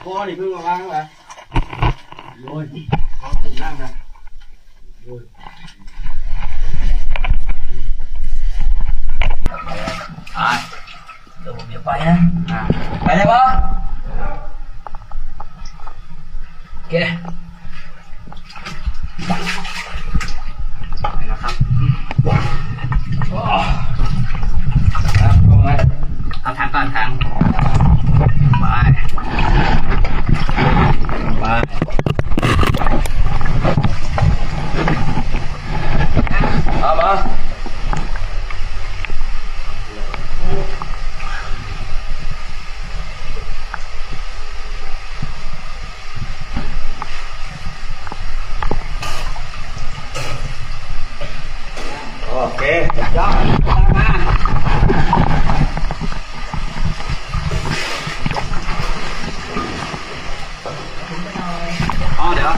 ພໍ່ນີ້ເພິ່ງມາວາງລະ ໂອ້ຍ ພໍ່ເພິ່ງນັ່ງນະ ໂອ້ຍ ໄປ ດຽວຜົມຈະໄປນະ ອ່າ ໄປໄດ້ບໍ່? ໂອເຄ ໄປແລ້ວຄັບ ໂອ້ ຄັບ ລົງມາ ເອົາຖັງກ່ອນ ຖັງ ໄປ ໄປ ເອົາມາ. ໂອເຄ ຍອດ ມາ ອໍ ດຽວ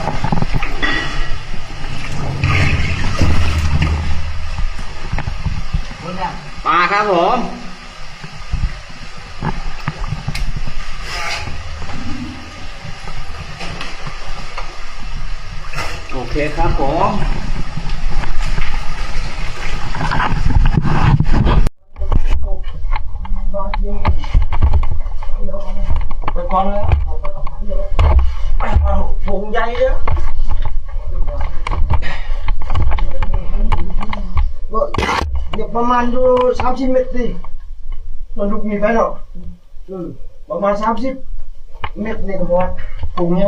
ມາຄັບຜົມ. ໂອເຄຄັບຜົມ ໄປກ່ອນເລີຍ ໄປກ່ອນ ຖົງໃຫຍ່ເລີຍ ປະມານຢູ່ສາມສິບເມັດຕິ ມັນລຸກນີ້ໄປເນາະ. ເອີ ປະມານສາມສິບເມັດນີ້ກໍພໍ ໂພງໃຫຍ່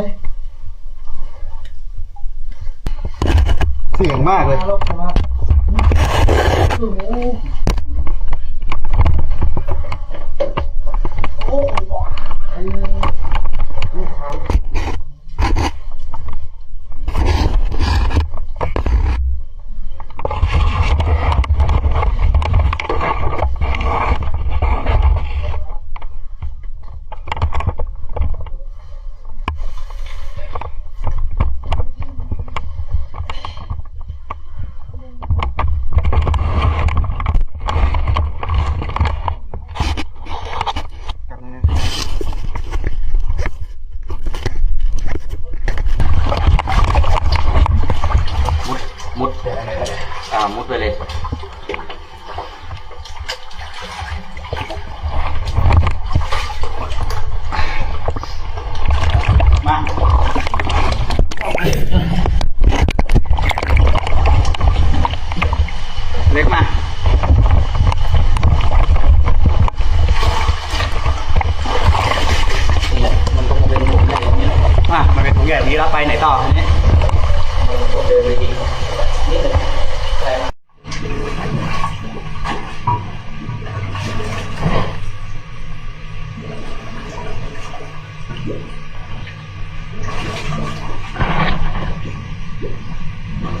ສຽງມາກເລີຍ ໂອ້ໂຫ ໂອ້ໂຫ. ມຸດ ມຸດ ອ່າ ມຸດໄປເລີຍ ມາ ເຫຼັກມາ ມັນຕ້ອງເປັນຖົງໃຫຍ່ແບບນີ້ ມາ ມັນເປັນຖົງໃຫຍ່ແບບນີ້ ແລ້ວໄປໄຫນຕໍ່ທີນີ້?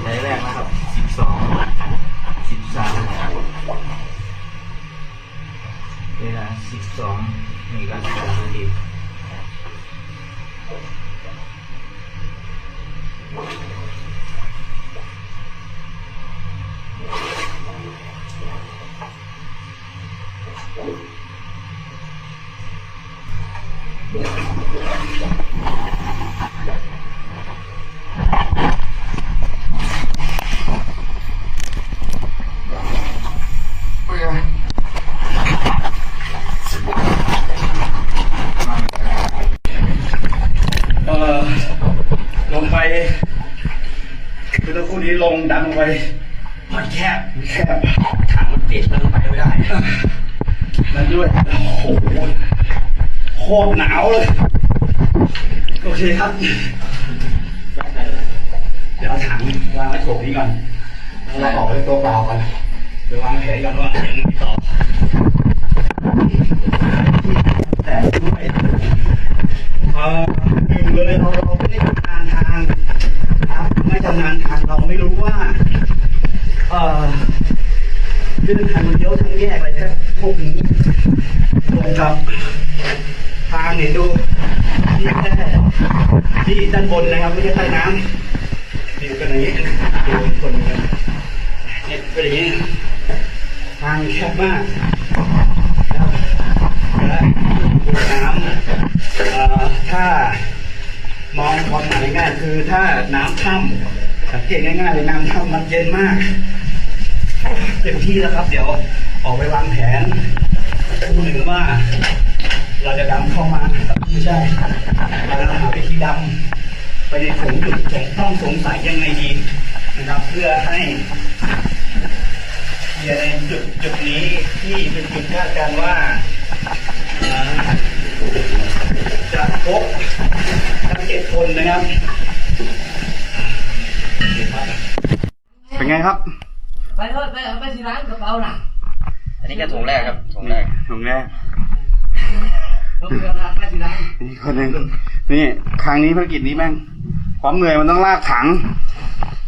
ໃຊ້ແຮງນະຄັບ ສິບສອງ ສິບສາມ ເວລາສິບສອງ ນີ້ກໍສອງນາທີ. ເອີ ລົງໄປ ຄືຕະຄູນີ້ລົງ ດັນລົງໄປ ມັນແຄບ ແຄບ ທາງມັນປິດ ມັນໄປບໍ່ໄດ້ ມັນດ້ວຍ ໂອ້ໂຫ ໂຄດໜາວເລີຍ ໂອເຄຄັບ ດຽວເອົາຖັງວາງໄວ້ຖົງນີ້ກ່ອນ ແລ້ວອອກໄປຕົວເປົ່າກ່ອນ ໄປວາງແຜນກ່ອນວ່າຍັງໄງຕໍ່. ພວກนี้ ตรงกับทางเนี่ย ดูที่แค่ ที่ด้านบนนะครับ ไม่ใช่ใต้น้ำ นี่เป็นอย่างนี้ ดูคนนี้ เนี่ยเป็นอย่างนี้ ทางแคบมาก และน้ำ เอ่อ ถ้า มองความหมายง่ายคือถ้าน้ำถ้ำ สังเกตง่ายๆเลย น้ำถ้ำมันเย็นมาก เต็มที่แล้วครับ เดี๋ยวออกไปวางแผนดูหนึ่งว่า เราจะดำเข้ามา ไม่ใช่ เราจะหาวิธีดำไปในโถงจุดต้องสงสัยยังไงดีนะครับ เพื่อให้ เดี๋ยวในจุดจุดนี้ที่เป็นจุดคาดการณ์ว่า อ่า จะพบทั้งเจ็ดคนนะครับ เป็นไงครับ ไปเถอะ ไป เอาไปทีหลังกระเป๋าน่ะ อันนี้แค่ถุงแรกครับ ถุงแรก ถุงแรก ลงเรือนะ ไปทีหลัง นี่คนหนึ่ง นี่ ครั้งนี้ภารกิจนี้แม่ง ความเหนื่อยมันต้องลากถัง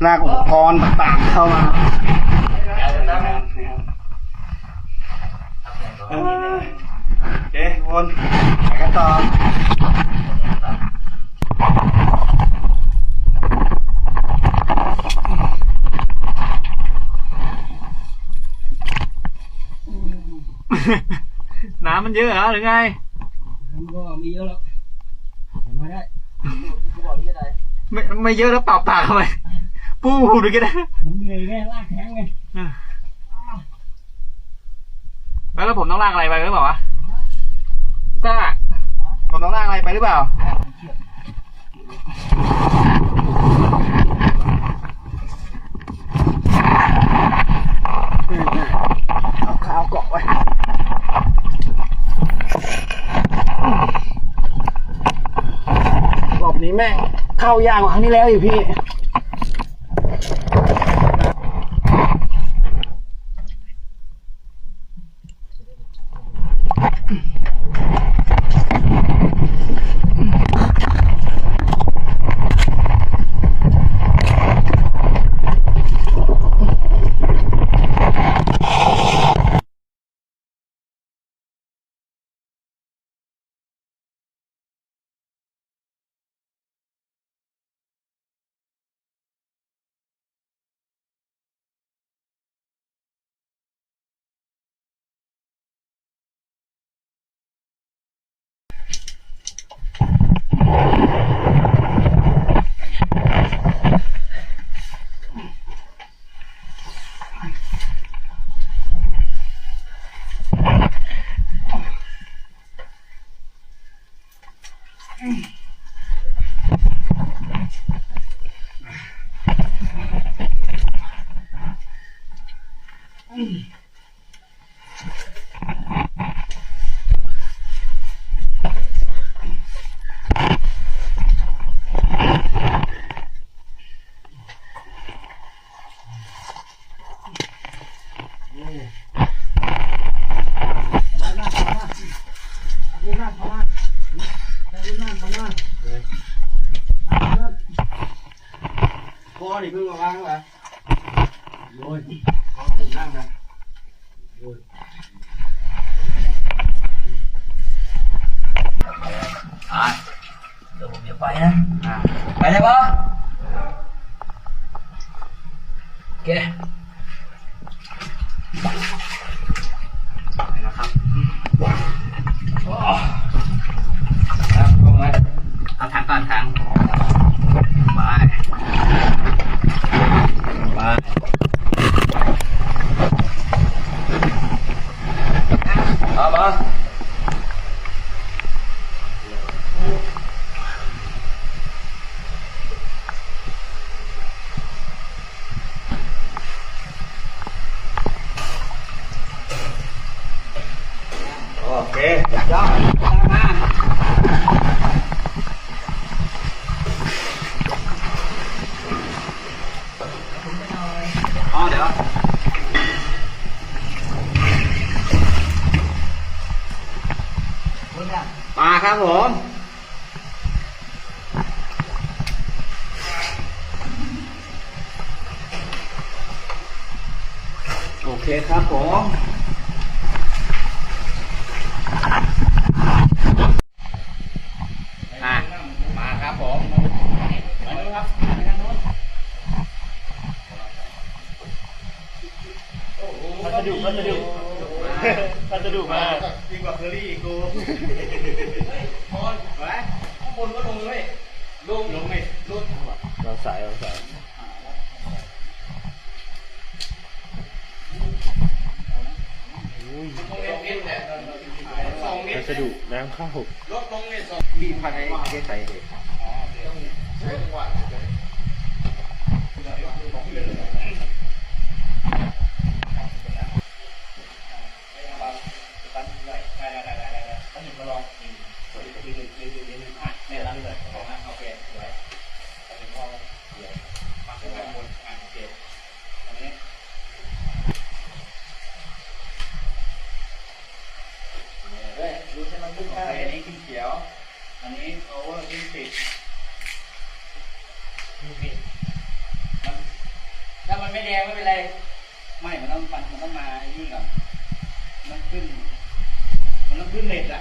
ลากอุปกรณ์ต่างๆเข้ามา เออ โอเคทุกคน ไปกันต่อ น้ำมันเยอะเหรอ หรือไง? มันก็ไม่เยอะหรอก มาได้ ไม่ ไม่เยอะแล้วเป่าปากทำไม? ปูดูก็ได้ มันเหนื่อยไง ลากแข็งไง อ่ะ แล้ว แล้วผมต้องลากอะไรไปหรือเปล่าวะ? ต้า ผมต้องลากอะไรไปหรือเปล่า? เอาขาวเกาะไว้ รอบนี้แม่งเข้ายากกว่าครั้งที่แล้วอีกพี่ คอนี่เพิ่งมาวางเหรอ? โอ้ย ขอขึ้นนั่งนะ โอ้ย อ่ะ เดี๋ยวผมจะไปนะ อ่ะ ไปเลยปะ? โอเค นะครับ เอาถังก่อน ถัง ไป ไป เอามา โอเค สุดยอด ตามมา อ๋อ เดี๋ยว มาครับผม โอเคครับผม ສະດຸມາ ຍິ່ງກວ່າເຄີຣີອີກ ກູ ເຮີ້ຍ ຄອນ ໄປ ຂ້າງບົນກໍລົງເລີຍ ລົງ ລົງເລີຍ ລົງ ວາງສາຍ ວາງສາຍ ອຸ້ຍ ສອງເມັດ ສອງເມັດ ພັດສະດຸນ້ຳເຂົ້າ ລົດລົງເລີຍ ສອງ ປີພັນໃຫ້ເດໃສ່ເດ ອໍ ເດ ຕ້ອງໃຊ້ຈັງຫວະ ອັນນີ້ຂຶ້ນຂຽວ ອັນນີ້ power ຂຶ້ນສິບ ມັນ ຖ້າມັນໄມ່ແດງໄມ່ເປັນໄລ ໄມ້ມັນຕ້ອງ ມັນ ມັນຕ້ອງມາໄອ້ນີ້ກ່ອນ ມັນຕ້ອງຂຶ້ນ ມັນຕ້ອງຂຶ້ນເນັດລະ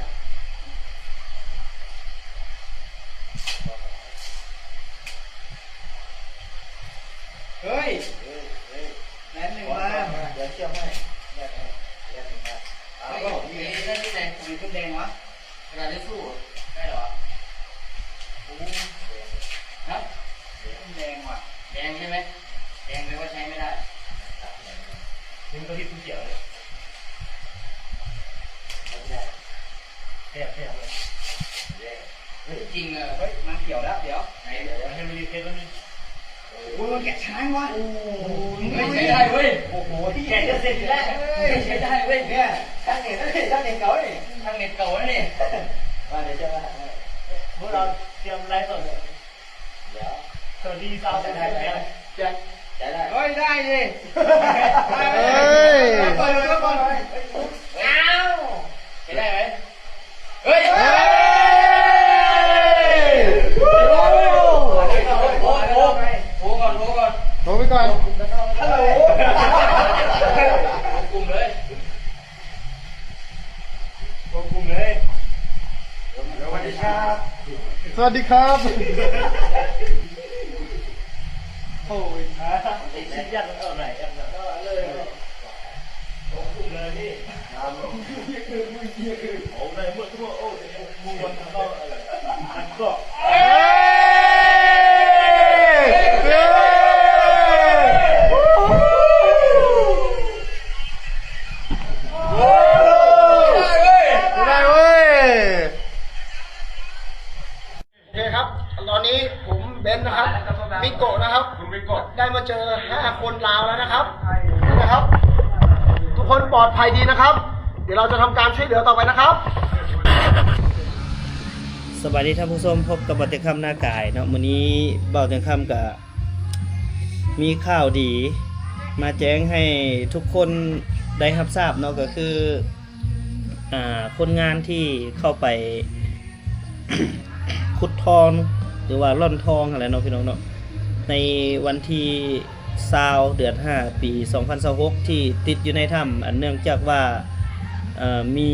ເຮີ້ຍ ເຮີ້ຍ ເຮີ້ຍ ແລ່ນໜຶ່ງມາ ດຽວເຊື່ອມໃຫ້ ແລ່ນ ແລ່ນໜຶ່ງມາ ເຮີ້ຍ ເອີ ນີ້ ນີ້ ນີ້ ນີ້ ນີ້ ມັນຂຶ້ນແດງວະ ຂະໜາດໄດ້ສູ້ ໄດ້ເຫຼືອ ໂອ້ ແດງ ຮະ ແດງ ແດງວ່ະ ແດງໃຊ່ໄໝ ແດງແປວ່າໃຊ້ໄມ່ໄດ້ ນີ້ມັນກໍເຮັດຜູ້ສຽວເລີຍ ແທບ ແທບເລີຍ ເອີ ຈິງ ເອີ ເຮີ້ຍ ມາຂຽວແລ້ວ ດຽວ ໃຫ້ມັນເຮັດແລ້ວນີ້ ໂອ້ຍ ມັນແກະຊ້າງວະ ໂອ້ຍ ໃຊ້ໄດ້ເວີຍ ໂອ້ໂຫ ແກະເສັດແລ້ວ ໃຊ້ໄດ້ເວີຍ ນີ້ ທັງເນັດ ທັງເນັດເກົ່ານີ້ ທັງເນັດເກົ່າແລ້ວນີ້ ມາ ດຽວເຈົ້າມາຫາ ພວກເຮົາຕຽມໄລຟ໌ສົດເລີຍ ດຽວ ສະຫວັດດີຊາວ ໃຊ້ໄດ້ ໃຊ້ໄດ້ ໂອ້ຍ ໄດ້ເດ ເອີຍ ເປີດເລີຍ ເປີດເລີຍ ອ້າວ ໃຊ້ໄດ້ໄໝ? ເຮີ້ຍ ເຮີ້ຍ ໂທ ໂທ ໂທ ໂທ ໂທ ໂທ ໂທ ໂທ ໂທ ໂທ ໂທ ໄປກ່ອນ ຮັລໂຫຼ ໂທກຸ່ມເລີຍ ໂທກຸ່ມເລີຍ ສະຫວັດດີຄັບ ສະຫວັດດີຄັບ ໂອ້ຍ ໄດ້ເວີຍ ໂອເຄครับ ตอนนี้ผมเบนซ์นะครับ มิโกะนะครับ คุณมิโกะ ได้มาเจอห้าคนลาวแล้วนะครับ นะครับ ทุกคนปลอดภัยดีนะครับ เดี๋ยวเราจะทำการช่วยเหลือต่อไปนะครับ ສະບາຍດີທ່ານຜູ້ຊົມ ພົບກັບບ່າວຕຽງຄຳນາກາຍເນາະ ມື້ນີ້ບ່າວຕຽງຄຳກະມີຂ່າວດີມາແຈ້ງໃຫ້ທຸກຄົນໄດ້ຮັບຊາບເນາະ ກໍຄື ອ່າ ຄົນງານທີ່ເຂົ້າໄປ ຂຸດທອງ ຫຼືວ່າລ່ອນທອງຫັ້ນແຫຼະເນາະ ພີ່ນ້ອງເນາະ ໃນວັນທີຊາວ ເດືອນຫ້າ ປີສອງພັນຊາວຫົກ ທີ່ຕິດຢູ່ໃນຖ້ຳ ອັນເນື່ອງຈາກວ່າ ເອີ ມີ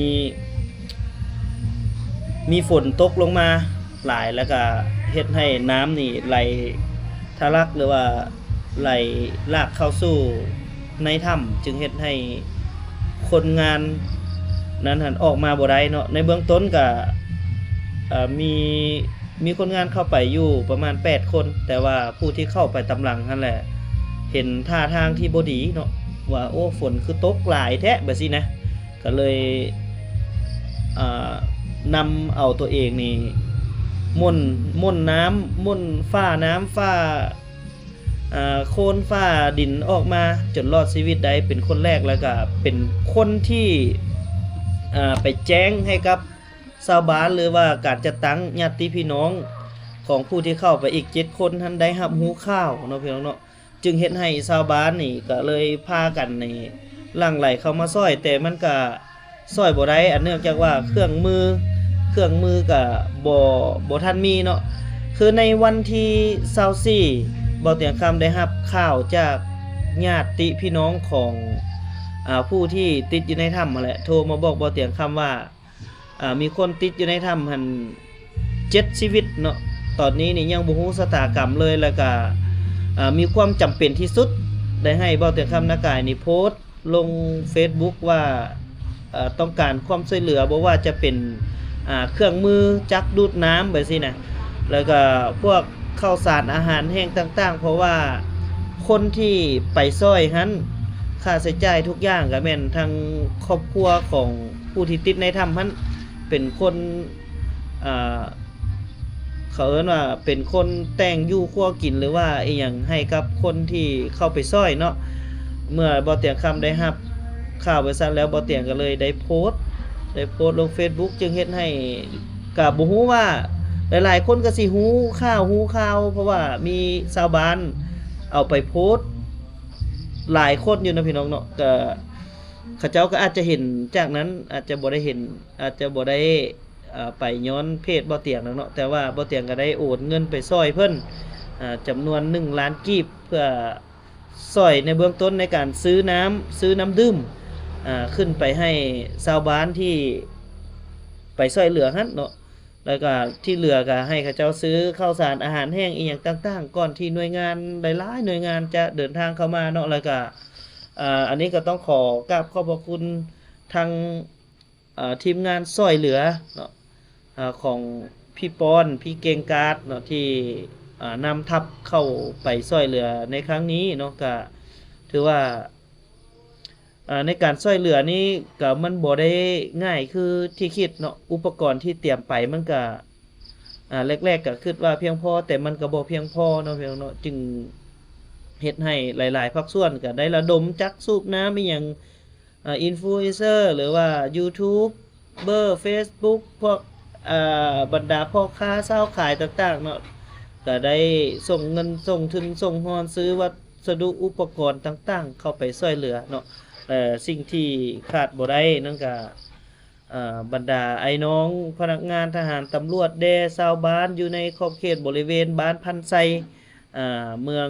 ມີຝົນຕົກລົງມາຫຼາຍ ແລ້ວກະເຮັດໃຫ້ນ້ຳນີ້ໄຫຼທະລັກ ຫຼືວ່າ ໄຫຼຫຼາກເຂົ້າສູ່ໃນຖ້ຳ ຈຶ່ງເຮັດໃຫ້ຄົນງານນັ້ນຫັ້ນອອກມາບໍ່ໄດ້ເນາະ. ໃນເບື້ອງຕົ້ນກະ ເອີ ມີ ມີຄົນງານເຂົ້າໄປຢູ່ປະມານແປດຄົນ, ແຕ່ວ່າຜູ້ທີ່ເຂົ້າໄປຕາມຫຼັງຫັ້ນແຫຼະ ເຫັນທ່າທາງທີ່ບໍ່ດີເນາະ ວ່າ ໂອ້ ຝົນຄືຕົກຫຼາຍແທ້ ແບບຊີ້ນະ. ກໍເລີຍ ອ່າ ນຳເອົາຕົວເອງນີ້ ໝົນ ໝົນນ້ຳ ໝົນຝານ້ຳ ຝາ ອ່າ ໂຄນ ຝາດິນອອກມາ ຈົນລອດຊີວິດໄດ້ເປັນຄົນແລກ ແລ້ວກໍເປັນຄົນທີ່ ອ່າ ໄປແຈ້ງໃຫ້ກັບຊາວບ້ານ ຫຼືວ່າການຈັດຕັ້ງຍາດຕິພີ່ນ້ອງຂອງຜູ້ທີ່ເຂົ້າໄປອີກເຈັດຄົນຫັ້ນ ໄດ້ຮັບຮູ້ຂ່າວເນາະ ພີ່ນ້ອງເນາະ. ຈຶ່ງເຮັດໃຫ້ຊາວບ້ານນີ້ກໍເລີຍພາກັນນີ້ຫຼັ່ງໄຫຼເຂົ້າມາຊ່ອຍ, ແຕ່ມັນກະຊ່ອຍບໍ່ໄດ້ ອັນເນື່ອງຈາກວ່າເຄື່ອງມື ເຄື່ອງມືກະບໍ່ ບໍ່ທັນມີເນາະ. ຄືໃນວັນທີຊາວສີ່ ບ່າວຕຽງຄຳໄດ້ຮັບຂ່າວຈາກຍາດຕິພີ່ນ້ອງຂອງ ອາ ຜູ້ທີ່ຕິດຢູ່ໃນຖ້ຳຫັ້ນແຫຼະ ໂທມາບອກບ່າວຕຽງຄຳວ່າ ອ່າ ມີຄົນຕິດຢູ່ໃນຖ້ຳຫັ້ນເຈັດຊີວິດເນາະ, ຕອນນີ້ນີ້ຍັງບໍ່ຮູ້ຊະຕາກຳເລີຍ ແລ້ວກະ ອ່າ ມີຄວາມຈຳເປັນທີ່ສຸດ ໄດ້ໃຫ້ບ່າວຕຽງຄຳນາກາຍນີ້ໂພສລົງເຟສບຸກວ່າ ເອີ່ ຕ້ອງການຄວາມຊ່ວຍເຫຼືອ ບໍ່ວ່າຈະເປັນ ອ່າ ເຄື່ອງມືຈັກດູດນ້ຳແບບຊີ້ນະ ແລ້ວກໍພວກເຂົ້າສານອາຫານແຫ້ງຕ່າງໆ ເພາະວ່າຄົນທີ່ໄປຊ່ອຍຫັ້ນ ຄ່າໃຊ້ຈ່າຍທຸກຢ່າງກໍແມ່ນທາງຄອບຄົວຂອງຜູ້ທີ່ຕິດໃນຖ້ຳຫັ້ນ ເປັນຄົນ ອ່າ ເຂົາເອີ້ນວ່າເປັນຄົນແຕ່ງຢູ່ຄົວກິນ ຫຼືວ່າອີ່ຫຍັງໃຫ້ກັບຄົນທີ່ເຂົ້າໄປຊ່ອຍເນາະ. ເມື່ອບໍ່ຕຽງຄຳໄດ້ຮັບຂ່າວແບບຊັ້ນແລ້ວ ບໍ່ຕຽງກໍເລີຍໄດ້ໂພສ ໄດ້ໂພສລົງເຟສບຸກ ຈຶ່ງເຮັດໃຫ້ ກໍບໍ່ຮູ້ວ່າ ຫຼາຍໆຄົນກໍຊິຮູ້ຂ່າວ ຮູ້ຂ່າວ ເພາະວ່າມີຊາວບ້ານເອົາໄປໂພສຫຼາຍຄົນຢູ່ນະພີ່ນ້ອງເນາະ. ກໍເຂົາເຈົ້າກໍອາດຈະເຫັນຈາກນັ້ນ ອາດຈະບໍ່ໄດ້ເຫັນ ອາດຈະບໍ່ໄດ້ ເອີ່ ໄປຍ້ອນເພຈບໍ່ຕຽງແລ້ວເນາະ ແຕ່ວ່າບໍ່ຕຽງກໍໄດ້ໂອນເງິນໄປຊ່ອຍເພິ່ນ ເອີ່ ຈຳນວນໜຶ່ງລ້ານກີບ ເພື່ອຊ່ອຍໃນເບື້ອງຕົ້ນໃນການຊື້ນ້ຳ ຊື້ນ້ຳດື່ມ ເອີ່ ຂຶ້ນໄປໃຫ້ຊາວບ້ານທີ່ໄປຊ່ອຍເຫຼືອຫັ້ນເນາະ ແລ້ວກໍທີ່ເຫຼືອກໍໃຫ້ເຂົາເຈົ້າຊື້ເຂົ້າສານອາຫານແຫ້ງອີ່ຫຍັງຕ່າງໆ ກ່ອນທີ່ໜ່ວຍງານຫຼາຍໆໜ່ວຍງານຈະເດີນທາງເຂົ້າມາເນາະ. ແລ້ວກໍ ເອີ່ ອັນນີ້ກໍຕ້ອງຂໍກາບຂອບພະຄຸນທາງ ເອີ່ ທີມງານຊ່ອຍເຫຼືອເນາະ ເອີ່ ຂອງພີ່ປອນ ພີ່ເກັ່ງກາດເນາະ ທີ່ ເອີ່ ນຳທັບເຂົ້າໄປຊ່ອຍເຫຼືອໃນຄັ້ງນີ້ເນາະ. ກະຖືວ່າ ເອີ່ ໃນການຊ່ອຍເຫຼືອນີ້ກະມັນບໍ່ໄດ້ງ່າຍຄືທີ່ຄິດເນາະ ອຸປະກອນທີ່ຕຽມໄປມັນກະ ອາ ແລກໆກະຄິດວ່າພຽງພໍ ແຕ່ມັນກະບໍ່ພຽງພໍເນາະ ພີ່ນ້ອງເນາະ ຈຶ່ງເຮັດໃຫ້ຫຼາຍໆພາກສ່ວນກະໄດ້ລະດົມຈັກສູບນ້ຳອີ່ຫຍັງ ອ່າ ອິນຟລູເອັນເຊີ ຫຼືວ່າຢູທູບເບີ ເຟສບຸກ ພວກ ອ່າ ບັນດາພໍ່ຄ້າຊາວຂາຍຕ່າງໆເນາະ ກໍໄດ້ສົ່ງເງິນ ສົ່ງທຶນ ສົ່ງຮອນ ຊື້ວັດສະດຸອຸປະກອນຕ່າງໆ ເຂົ້າໄປຊ່ວຍເຫຼືອເນາະ. ແລະ ສິ່ງທີ່ຂາດບໍ່ໄດ້ນັ້ນກໍ ເອີ່ ບັນດາອ້າຍນ້ອງພະນັກງານທະຫານ ຕຳຫຼວດແດ່ ຊາວບ້ານຢູ່ໃນຂອບເຂດບໍລິເວນບ້ານພັນໄຊ ເມືອງ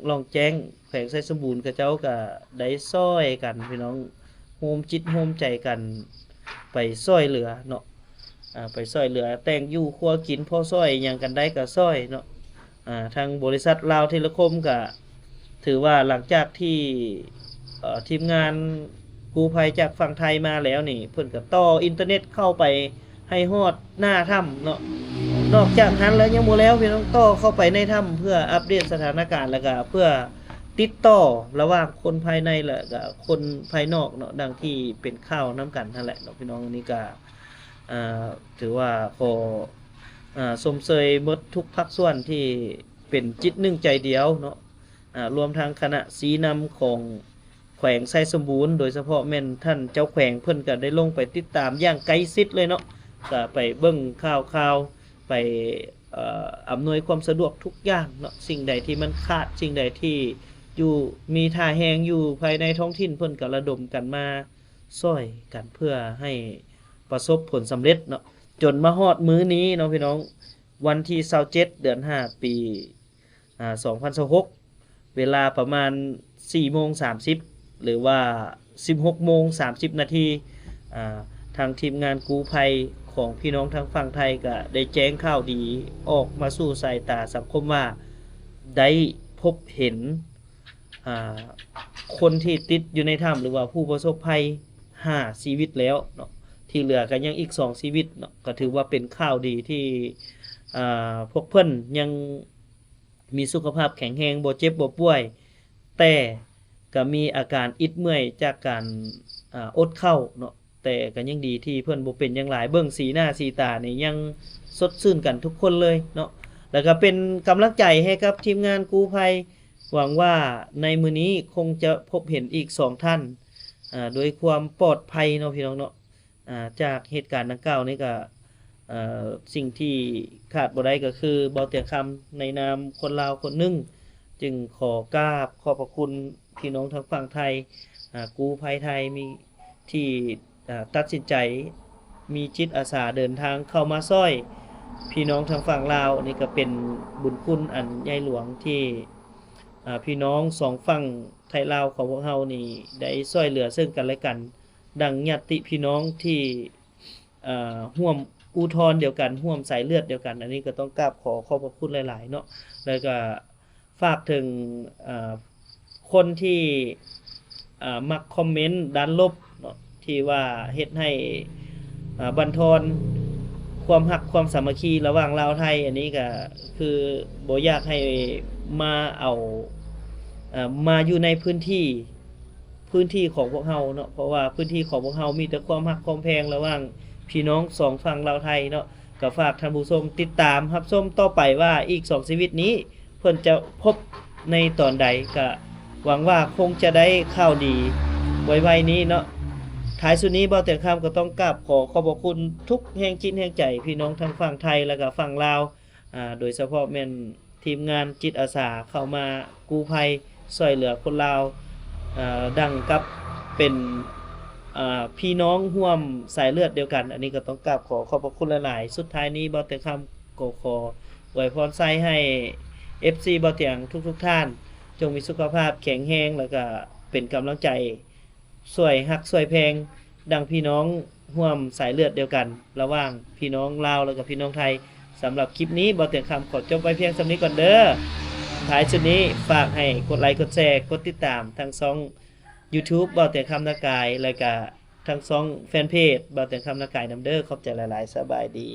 ລ່ອງແຈ້ງ ແຂວງໄຊສົມບູນ ເຂົາເຈົ້າກໍໄດ້ຊ່ອຍກັນ ພີ່ນ້ອງ ໂຮມຈິດໂຮມໃຈກັນໄປຊ່ອຍເຫຼືອເນາະ ອາ ໄປຊ່ອຍເຫຼືອແຕ່ງຢູ່ຄົວກິນ ພໍຊ່ອຍຫຍັງກັນໄດ້ກໍຊ່ອຍເນາະ. ອາ ທາງບໍລິສັດລາວເທເລະຄົມກໍຖືວ່າຫຼັງຈາກທີ່ ເອີ່ ທີມງານກູ້ໄພຈາກຝັ່ງໄທມາແລ້ວນີ້ ເພິ່ນກໍຕໍ່ອິນເຕີເນັດເຂົ້າໄປ ໃຫ້ຮອດໜ້າຖ້ຳເນາະ. ນອກຈາກນັ້ນແລ້ວຍັງບໍ່ແລ້ວ ພີ່ນ້ອງ ຕໍ່ເຂົ້າໄປໃນຖ້ຳເພື່ອອັບເດດສະຖານະການ ແລ້ວກະເພື່ອຕິດຕໍ່ລະຫວ່າງຄົນພາຍໃນ ແລະກະຄົນພາຍນອກເນາະ ດັ່ງທີ່ເປັນຂ່າວນຳກັນຫັ້ນແຫຼະເນາະ ພີ່ນ້ອງ. ນີ້ກະ ເອີ່ ຖືວ່າຂໍ ເອີ່ ຊົມເຊີຍໝົດທຸກພາກສ່ວນທີ່ເປັນຈິດໜຶ່ງໃຈດຽວເນາະ ອາ ລວມທັງຄະນະຊີ້ນຳຂອງ ແຂວງໄຊສົມບູນ ໂດຍສະເພາະແມ່ນທ່ານເຈົ້າແຂວງ ເພິ່ນກໍໄດ້ລົງໄປຕິດຕາມຢ່າງໃກ້ຊິດເລີຍເນາະ ກໍໄປເບິ່ງຂ່າວໆ ໄປ ເອີ່ ອຳນວຍຄວາມສະດວກທຸກຢ່າງເນາະ. ສິ່ງໃດທີ່ມັນຂາດ ສິ່ງໃດທີ່ຢູ່ ມີທ່າແຮງຢູ່ພາຍໃນທ້ອງຖິ່ນ ເພິ່ນກໍລະດົມກັນມາຊ່ອຍກັນ ເພື່ອໃຫ້ປະສົບຜົນສຳເລັດເນາະ ຈົນມາຮອດມື້ນີ້ເນາະ ພີ່ນ້ອງ ວັນທີຊາວເຈັດ ເດືອນຫ້າ ປີ ອາ ສອງພັນຊາວຫົກ ເວລາປະມານສີ່ໂມງສາມສິບ ຫຼືວ່າສິບຫົກໂມງສາມສິບນາທີ ອາ ທາງທີມງານກູ້ໄພຂອງພີ່ນ້ອງທາງຝັ່ງໄທກໍໄດ້ແຈ້ງຂ່າວດີອອກມາສູ່ສາຍຕາສັງຄົມວ່າ ໄດ້ພົບເຫັນ ອາ ຄົນທີ່ຕິດຢູ່ໃນຖ້ຳ ຫຼືວ່າຜູ້ປະສົບໄພຫ້າຊີວິດແລ້ວເນາະ ທີ່ເຫຼືອກໍຍັງອີກສອງຊີວິດເນາະ. ກໍຖືວ່າເປັນຂ່າວດີທີ່ ອາ ພວກເພິ່ນຍັງ ມີສຸຂະພາບແຂງແຮງ ບໍ່ເຈັບບໍ່ປ່ວຍ ແຕ່ກະມີອາການອິດເມື່ອຍຈາກການ ອາ ອົດເຂົ້າເນາະ ແຕ່ກະຍັງດີທີ່ເພິ່ນບໍ່ເປັນຫຍັງຫຼາຍ. ເບິ່ງສີໜ້າສີຕານີ້ຍັງສົດຊື່ນກັນທຸກຄົນເລີຍເນາະ ແລ້ວກະເປັນກຳລັງໃຈໃຫ້ກັບທີມງານກູ້ໄພ. ຫວັງວ່າໃນມື້ນີ້ຄົງຈະພົບເຫັນອີກສອງທ່ານ ອາ ໂດຍຄວາມປອດໄພເນາະ ພີ່ນ້ອງເນາະ. ອາ ຈາກເຫດການດັ່ງກ່າວນີ້ກະ ເອີ່ ສິ່ງທີ່ຂາດບໍ່ໄດ້ກໍຄື ເບົາຕຽງຄຳໃນນາມຄົນລາວຄົນໜຶ່ງ ຈຶ່ງຂໍກາບຂອບພະຄຸນພີ່ນ້ອງທາງຝັ່ງໄທ ອາ ກູ້ໄພໄທ ມີ ທີ່ ອາ ຕັດສິນໃຈ ມີຈິດອາສາເດີນທາງເຂົ້າມາຊ່ອຍພີ່ນ້ອງທາງຝັ່ງລາວ. ນີ້ກໍເປັນບຸນຄຸນອັນໃຫຍ່ຫຼວງທີ່ ອາ ພີ່ນ້ອງສອງຝັ່ງໄທລາວຂອງພວກເຮົານີ້ ໄດ້ຊ່ວຍເຫຼືອເຊິ່ງກັນແລະກັນ ດັ່ງຍາດຕິພີ່ນ້ອງທີ່ ເອີ່ ຮ່ວມອູທອນດຽວກັນ ຮ່ວມສາຍເລືອດດຽວກັນ. ອັນນີ້ກໍຕ້ອງກາບຂໍຂອບພະຄຸນຫຼາຍໆເນາະ ແລ້ວກໍຝາກເຖິງ ເອີ່ ຄົນທີ່ ເອີ່ ມັກຄອມເມັນດ້ານລົບເນາະ ທີ່ ທີ່ວ່າເຮັດໃຫ້ ເອີ ບັນທອນຄວາມຮັກຄວາມສາມັກຄີລະຫວ່າງລາວໄທ. ອັນນີ້ກະຄືບໍ່ຢາກໃຫ້ມາເອົາ ເອີ ມາຢູ່ໃນພື້ນທີ່ ພື້ນທີ່ຂອງພວກເຮົາເນາະ ເພາະວ່າພື້ນທີ່ຂອງພວກເຮົາມີແຕ່ຄວາມຮັກຄວາມແພງລະຫວ່າງພີ່ນ້ອງສອງຝັ່ງລາວໄທເນາະ. ກໍຝາກທ່ານຜູ້ຊົມຕິດຕາມຮັບຊົມຕໍ່ໄປວ່າອີກສອງຊີວິດນີ້ ເພິ່ນຈະພົບໃນຕອນໃດ ກະຫວັງວ່າຄົງຈະໄດ້ຂ່າວດີໄວໆນີ້ເນາະ. ທ້າຍສຸດນີ້ ບ່າວແຕງຄຳກໍຕ້ອງກາບຂໍຂອບພະຄຸນທຸກແຮງຈິດແຮງໃຈພີ່ນ້ອງທັງຝັ່ງໄທ ແລະກະຝັ່ງລາວ ອາ ໂດຍສະເພາະແມ່ນທີມງານຈິດອາສາເຂົ້າມາກູ້ໄພຊ່ວຍເຫຼືອຄົນລາວ ອາ ດັ່ງກັບເປັນ ອາ ພີ່ນ້ອງຮ່ວມສາຍເລືອດດຽວກັນ. ອັນນີ້ກໍຕ້ອງກາບຂໍຂອບພະຄຸນຫຼາຍໆ. ສຸດທ້າຍນີ້ ບ່າວແຕງຄຳກໍຂໍອວຍພອນໄຊໃຫ້ເອັຟຊີບ່າວແຕງທຸກໆທ່ານ ຈົ່ງມີສຸຂະພາບແຂງແຮງ ແລະກະເປັນກຳລັງໃຈ ຊ່ວຍຮັກຊ່ວຍແພງ ດັ່ງພີ່ນ້ອງຮ່ວມສາຍເລືອດດຽວກັນ ລະຫວ່າງພີ່ນ້ອງລາວ ແລະກະພີ່ນ້ອງໄທ. ສຳລັບຄລິບນີ້ ບ່າວແຕງຄຳຂໍຈົບໄວ້ພຽງສ່ຳນີ້ກ່ອນເດີ. ທ້າຍສຸດນີ້ ຝາກໃຫ້ກົດໄລກົດແຊ ກົດຕິດຕາມທັງຊ່ອງຢູທູບບ່າວແຕງຄຳນາກາຍ ແລະກະທັງຊ່ອງແຟນເພຈບ່າວແຕງຄຳນາກາຍນຳເດີ. ຂອບໃຈຫຼາຍໆ ສະບາຍດີ.